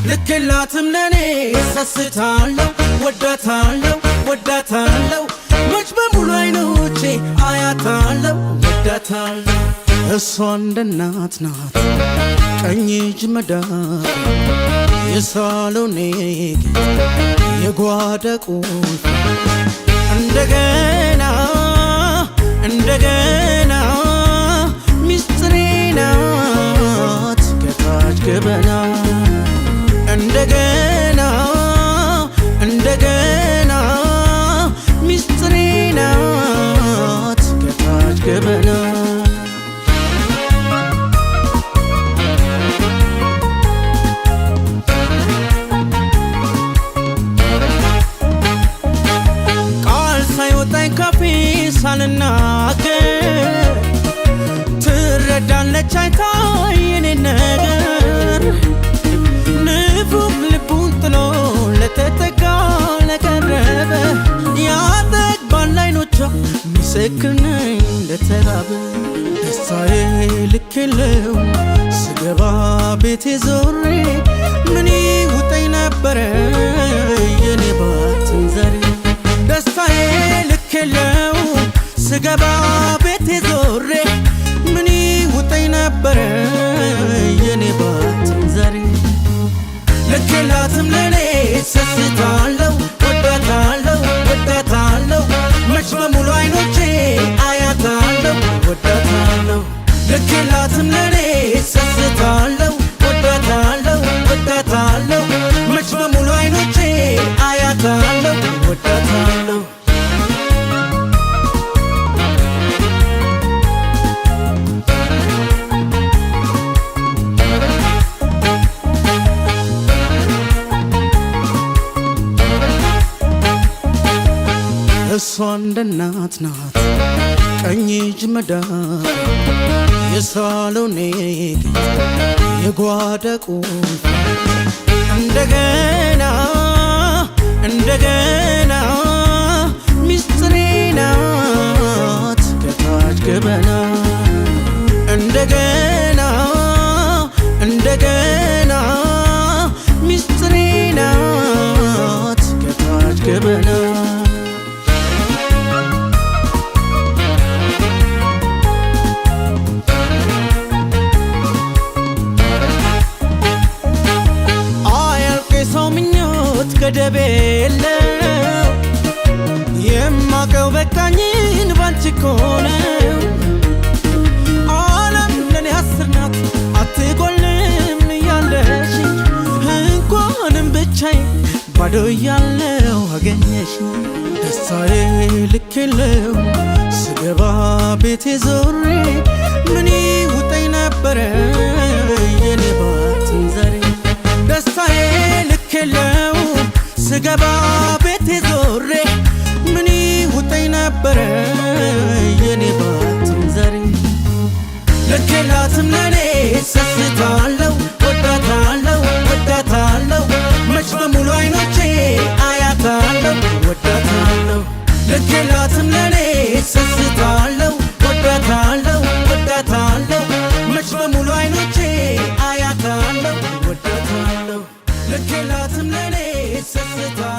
ልክላትም ለኔ ሰስታለሁ፣ ወዳታለሁ፣ ወዳታለሁ፣ መች በሙሉ አይኖቼ አያታለሁ፣ ወዳታለሁ። እሷ እንደ እናት ናት፣ ቀኝ እጅ መዳፍ፣ የሳሎኔ ጌጥ፣ የጓዳ ቁልፍ። እንደገና እንደገና ሚስጥሬ ናት ከታች ገበና። እንደገና እንደገና ሚስጥሬ ናት ከታች ገበና። ቃል ሳይወጣኝ ካፌ ሳልናገር ትረዳለች አይታ የኔን ነገር። ንፉግ ልቡን ጥሎ ለተጠጋ ለቀረበ ያጠግባል አይኖቿ፣ ምስክር ነኝ ለተራበ። ደስታዬ ልክ የለው ስገባ ቤቴ ዞሬ፣ ምን ይውጠኝ ነበረ የኔ ባትን ዛሬ። ደስታዬ ልክ የለው ስገባ ቤቴ ዞሬ፣ ምን ይውጠኝ ነበረ የኔ ባትን ዛሬ። ልክ የላትም ለኔ ሰስታለሁ፣ ወዳታለሁ፣ ወዳታለሁ፣ መች በሙሉ አይኖቼ አያታለሁ፣ ወዳታለሁ። ልክ የላትም ለኔ ሰስታለሁ፣ ወዳታለሁ፣ ወዳታለሁ፣ መች በሙሉ አይኖቼ አያታለሁ፣ ወዳታለሁ። እሷ እንደ እናት ናት፣ ቀኝ እጅ መዳፍ፣ የሳሎኔ ጌጥ፣ የጓዳ ቁልፍ። እንደገና እንደገና ሚስጥሬ ናት ከታች ገበና። እንደገና እንደገና ሚስጥሬ ናት ከታች ገበና። አያልቅ የሰው ምኞት ገደብ የለው፣ የማቀው በቃኝን ባንቺ እኮ ነው። ዓለም ለኔ 10 ናት አትጎልም እያለሽኝ፣ እንኳንም ብቻዬን ባዶ እያለው አገኘሽ። ደስታዬ ልክ የለው ስገባ ቤቴ ዞሬ፣ ምን ይውጠኝ ነበረ የኔ ባትን ዛሬ። ደስታዬ ልክ የለው ስገባ ቤቴ ዞሬ፣ ምን ይውጠኝ ነበረ የኔ ባትን ዛሬ። ልክ የላትም ለኔ ሰስታለሁ፣ ወዳታለሁ፣ ወዳታለሁ፣ መች በሙሉ አይኖቼ አያታለሁ፣ ወዳታለሁ። ልክ የላትም ለኔ ሰስታለሁ፣ ወዳታለሁ፣ ወዳታለሁ፣ መች በሙሉ አይኖቼ አያታለሁ፣ ወዳታለሁ። ልክ የላትም ለኔ ሰስታለሁ።